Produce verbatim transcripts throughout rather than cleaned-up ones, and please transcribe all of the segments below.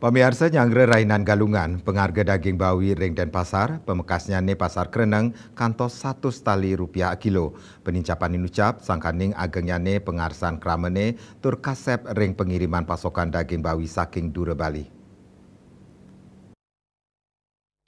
Pamiarsa, nyanggra rahinan Galungan, pangarga daging bawi ring Denpasar, pamekasnyane Pasar Kreneng, kantos satus tali rupiah akilo. Panincapan inucap, sangkaning agengnyane pangarsan kramane tur kasep ring pangiriman pasokan daging bawi saking dura Bali.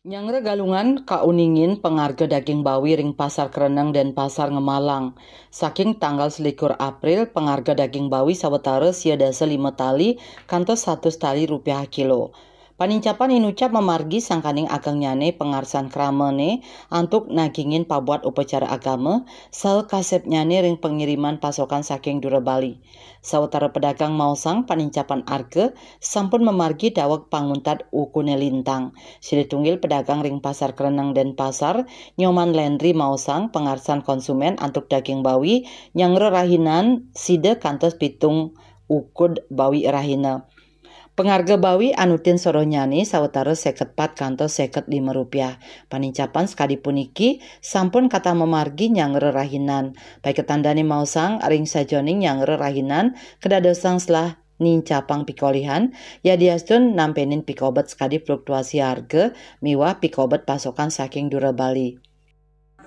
Nyanggra Galungan kauningin pangarga daging bawi ring Pasar Kreneng Denpasar ngemalang. Saking tanggal selikur April, pangarga daging bawi sawatara sia dasa lima tali kantos satus tali rupiah kilo. Panincapan inucap mamargi sangkaning agengnyane pangarsan kramane antuk nagingin pabuat upacara agama saha kasepnyane ring pangiriman pasokan saking dura Bali. Sawatara pedagang maosang panincapan arga sampun mamargi daweg panguntat ukune lintang. Silih tunggil pedagang ring Pasar Kreneng Denpasar, Nyoman Landry maosang pangarsan konsumen antuk daging bawi nyanggra rahinan sida kantos pitung ukud bawi rahina. Pangarga bawi anutin sorohnyane sawatara seket pat kantos seket lima rupiah. Panincapan sakadi puniki sampun katah mamargi nyanggra rahinan. Paiketan dane maosang ring sajeroning nyanggra rahinan kadadosang selah nincapang pikolihan, yadiastun nampenin pikobet sakadi fluktuasi harga miwah pikobet pasokan saking dura Bali.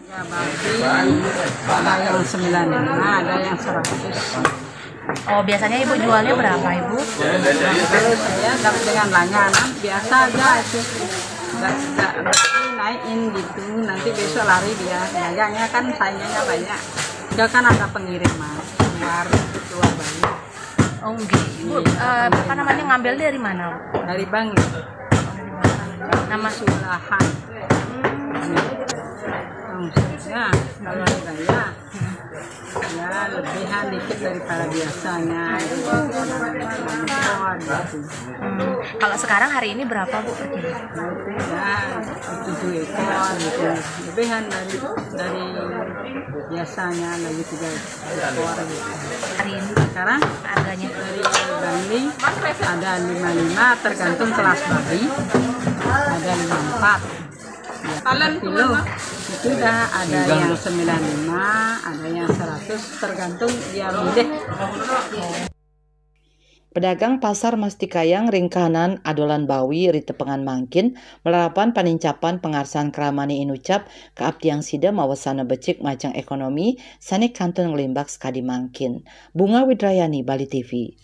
Harga babi ada yang sembilan lima, ada yang seratus. Oh, biasanya Ibu jualnya berapa, Ibu? Kalau saya dapat dengan langganan biasa aja itu. Nggak, nggak, nggak naikin gitu, nanti besok lari dia. Dagangnya kan saingannya banyak. Dia kan ada pengiriman, keluar, keluar banyak. Oh, nggih. Ibu, eh, apa namanya, ngambil dari mana, Bu? Dari bank, Nama Sulahan. Omsetnya kalau hari raya ya lebihan dikit daripada biasanya gitu. Impor gitu. Hmm, kalau sekarang hari ini berapa, Bu, per kilo? Ya tujuh ekor gitu. Lebihan dari dari biasanya lagi tiga ekor gitu. Hari ini Sekarang harganya? dari Bangli ada lima lima tergantung kelas babi, ada lima empat. Ya, per kilo itu dah ada yang sembilan lima, ada yang seratus, tergantung dia milih. Pedagang Pasar Mastikayang ring kahanan adolan bawi ri tepengan mangkin malarapan panincapan pangarsan kramane inucap kaaptiang sida mawasana becik majeng ekonomi sane kantun nglimbak sakadi mangkin. Bunga Widrayani, Bali T V.